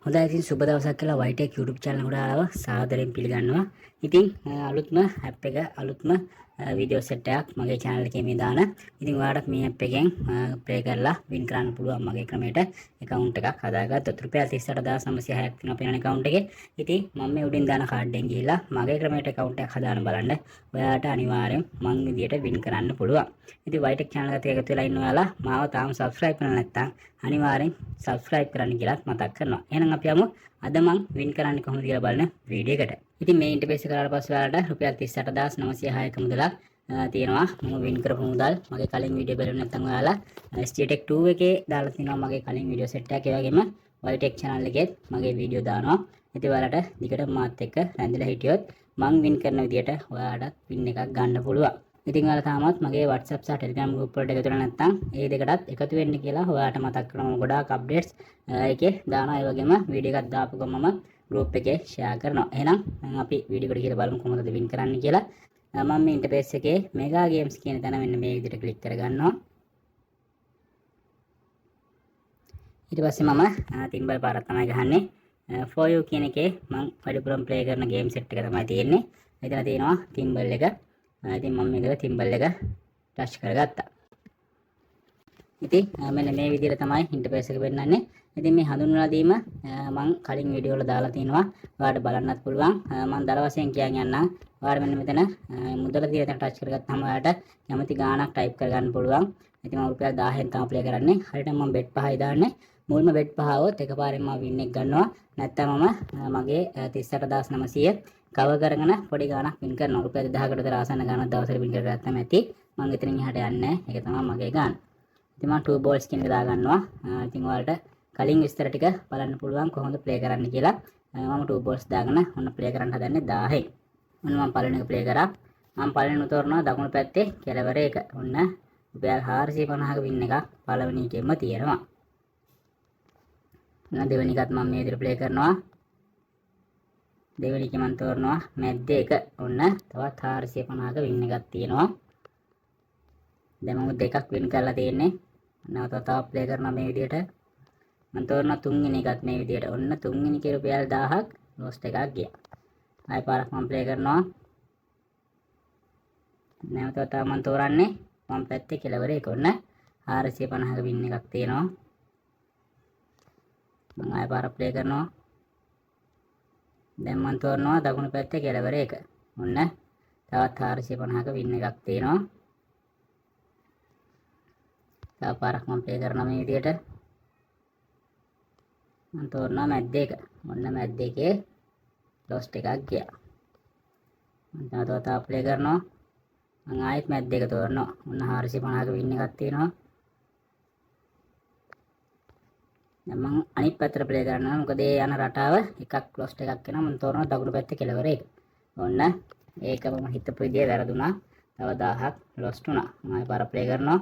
හොඳයි, ඉතින් සුබ දවසක් කියලා YTech YouTube channel එකට ආව සාදරයෙන් පිළිගන්නවා. ඉතින් අලුත්ම ඇප් එක අලුත්ම වීඩියෝ සෙට් එකක් මගේ channel එකේ මේ දාන. ඉතින් ඔයාලට මේ ඇප් එකෙන් ප්ලේ කරලා වින් කරන්න පුළුවන් මගේ ක්‍රමයට account එකක් හදාගත්තොත් රුපියල් 38906ක් තියෙනවා පේන account එකේ. ඉතින් මම මේ උඩින් දාන කාඩ් එකෙන් ගිහිල්ලා මගේ ක්‍රමයට account එකක් හදාන්න බලන්න. ඔයාලට අනිවාර්යෙන් මං විදියට වින් කරන්න පුළුවන්. ඉතින් YTech channel එකට එකතු වෙලා ඉන්න ඔයාලා මාව තාම subscribe කරලා නැත්නම් අනිවාර්යෙන් subscribe කරන්න කියලාත් මතක් කරනවා. එහෙනම් අපි යමු අද මං වින් කරන්නේ කොහොමද කියලා බලන වීඩියෝ එකට. ඉතින් මේ ඉන්ටර්ෆේස් එක කරාට පස්සේ ඔයාලට රුපියල් 38906ක මුදලක් තියෙනවා. මම වින් කරපු මුදල් මගේ කලින් වීඩියෝ බලුවේ නැත්නම් ඔයාලා STTech 2 එකේ දාලා තිනවා මගේ කලින් වීඩියෝ සෙට් එකක්. ඒ වගේම YTech channel එකේත් මගේ වීඩියෝ දානවා. ඉතින් ඔයාලට දිගටම මාත් එක්ක රැඳිලා හිටියොත් මං වින් කරන විදියට ඔයාලටත් වින් එකක් ගන්න පුළුවන්. ඉතින් ඔයාලා තාමත් මගේ WhatsApp සහ Telegram group වලට එකතු වෙලා නැත්නම් ඒ දෙකටත් එකතු වෙන්න කියලා ඔයාලට මතක් කරනවා. ගොඩාක් අප්ඩේට්ස් ඒකේ දානවා. ඒ වගේම වීඩියෝ එකක් දාපු ගමන්ම group එකේ ෂෙයා කරනවා. එහෙනම් අපි වීඩියෝ එකට ගිහලා බලමු කොහොමද වින් කරන්න කියලා. මම මේ ඉන්ටර්ෆේස් එකේ මෙගා ගේම්ස් කියන තැන මෙන්න මේ විදිහට ක්ලික් කරගන්නවා. ඊට පස්සේ මම තින්බල් පාරක් තමයි ගහන්නේ. For you කියන එකේ මං වැඩිපුරම ප්ලේ කරන ගේම් සෙට් එක තමයි තියෙන්නේ. එතන තියෙනවා තින්බල් එක. ඉතින් මම මේක තිම්බල් එක ටච් කරගත්තා. ඉතින් මෙන්න මේ විදිහට තමයි ඉන්ටර්ෆේස් එක පෙන්නන්නේ. ඉතින් මේ හඳුන්වලා දීම මං කලින් වීඩියෝ වල දාලා තිනවා. ඔයාලට බලන්නත් පුළුවන්. මං දල වශයෙන් කියන් යන්නම්. ඔයාලා මෙන්න මෙතන මුදල තියෙන තැන ටච් කරගත්තාම ඔයාලට කැමති ගාණක් ටයිප් කරගන්න පුළුවන්. ඉතින් මම රුපියල් 1000න් තමයි ප්ලේ කරන්නේ. හරියටම මම බෙට් 5යි දාන්නේ. මුල්ම බෙට් 5 આવොත් එකපාරෙන් මම වින් එක ගන්නවා. නැත්තම් මම මගේ 38900 කව කරගෙන පොඩි ගාණක් වින් කරනවා. රුපියල් 2000කට විතර ආසන්න ගාණක් දවසට වින් කරගත්තම ඇති. මං එතනින් එහාට යන්නේ නැහැ. ඒක තමයි මගේ ගාණ. ඉතින් මං 2 balls කියන එක දාගන්නවා. ඉතින් ඔයාලට කලින් විස්තර ටික බලන්න පුළුවන් කොහොමද ප්ලේ කරන්න කියලා. මම 2 balls දාගෙන ඔන්න ප්ලේ කරන්න හදන්නේ 1000න්. ඔන්න මං පළවෙනි එක ප්ලේ කරා. මං පළවෙනි උතෝරනවා දකුණු පැත්තේ කෙළවර එක. ඔන්න රුපියල් 450ක වින් එකක් පළවෙනි එකෙන්ම තියෙනවා. ඔන්න දෙවෙනි එකත් මම මේ විදිහට ප්ලේ කරනවා. දෙවෙනි එක මං තෝරනවා මැද්ද එක. ඔන්න තවත් 450ක වින් එකක් තියෙනවා. දැන් මම දෙකක් වින් කරලා තියෙන්නේ. නැවත තව ප්ලේ කරනවා මේ විදිහට. මං තෝරනවා තුන්වෙනි එකත් මේ විදිහට. ඔන්න තුන්වෙනි එකේ රුපියල් 1000ක් ලොස්ට් එකක් ගියා. ආයෙ පාරක් මං ප්ලේ කරනවා. නැවත තව මං තෝරන්නේ වම් පැත්තේ කෙළවර එක. ඔන්න 450ක වින් එකක් තියෙනවා. මං ආයෙ පාරක් ප්ලේ කරනවා. දැන් මං තෝරනවා දකුණු පැත්තේ කෙළවර එක. ඔන්න තවත් 450ක වින් එකක් තියෙනවා. තව පාරක් මං ප්ලේ කරනවා මේ විදිහට. මං තෝරනවා මැද්ද එක. ඔන්න මැද්ද එකේ ලොස්ට් එකක් ගියා. මං තව තව ප්ලේ කරනවා. මං ආයෙත් මැද්ද එක තෝරනවා. ඔන්න 450ක වින් එකක් තියෙනවා. දැන් මං අනිත් පැත්තට ප්ලේ කරනවා. මොකද ඒ යන රටාව එකක් ලොස්ට් එකක් වෙනවා. මං තෝරනවා දකුණු පැත්තේ කෙළවර එක. ඔන්න ඒක මම හිතපු විදිය වැරදුනා. තව 1000ක් ලොස්ට් වුණා. මං ආයෙ පාර ප්ලේ කරනවා.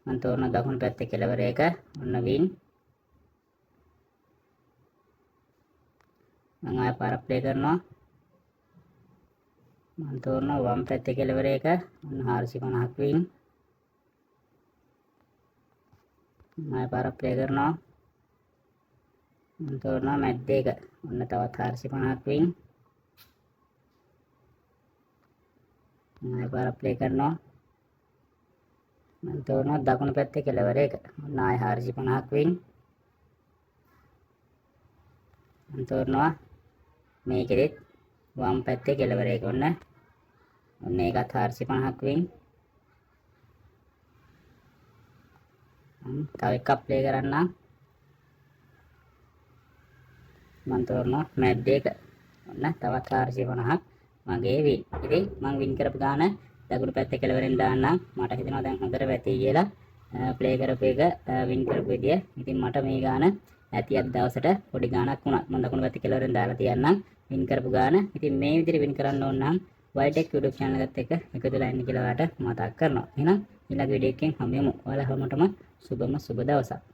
මං තෝරනවා දකුණු පැත්තේ කෙළවර එක. ඔන්න වින්. මං ආයෙ පාර ප්ලේ කරනවා. මං තෝරනවා වම් පැත්තේ කෙළවර එක. ඔන්න 450ක් වින්. මං ආයෙ පාර ප්ලේ කරනවා. මං තෝරනවා මැද්ද එක. ඔන්න තවත් 450ක් වින්. මං ආයෙ පාර ප්ලේ කරනවා. මං තෝරනවා දකුණු පැත්තේ කෙළවර එක. ඔන්න ආයෙ 450ක් වින්. මං තෝරනවා මේකෙදිත් වම් පැත්තේ කෙළවර එක. ඔන්න ඔන්න ඒකත් 450ක් වින්. තව එකක් ප්ලේ කරන්නම්. මං තෝරනවා මැද්ද එක. ඔන්න තවත් 450ක් මගේ වින්. ඉතින් මං වින් කරපු ගාන දකුණු පැත්තේ කෙළවරෙන් දාන්නම්. මට හිතෙනවා දැන් හොඳට වැටී කියලා ප්ලේ කරපු එක වින් කරපු විදිය. ඉතින් මට මේ ගාන ඇති අද දවසට පොඩි ගාණක් වුණා. මං දකුණු පැත්තේ කෙළවරෙන් දාලා තියන්නම් වින් කරපු ගාන. ඉතින් මේ විදිහට වින් කරන්න ඕන නම් YTech YouTube channel එකත් එක්ක එකතු වෙලා ඉන්න කියලා ඔයාලට මතක් කරනවා. එහෙනම් ඊළඟ වීඩියෝ එකෙන් හමු වෙමු. ඔයාලා හැමෝටම සුබම සුබ දවසක්.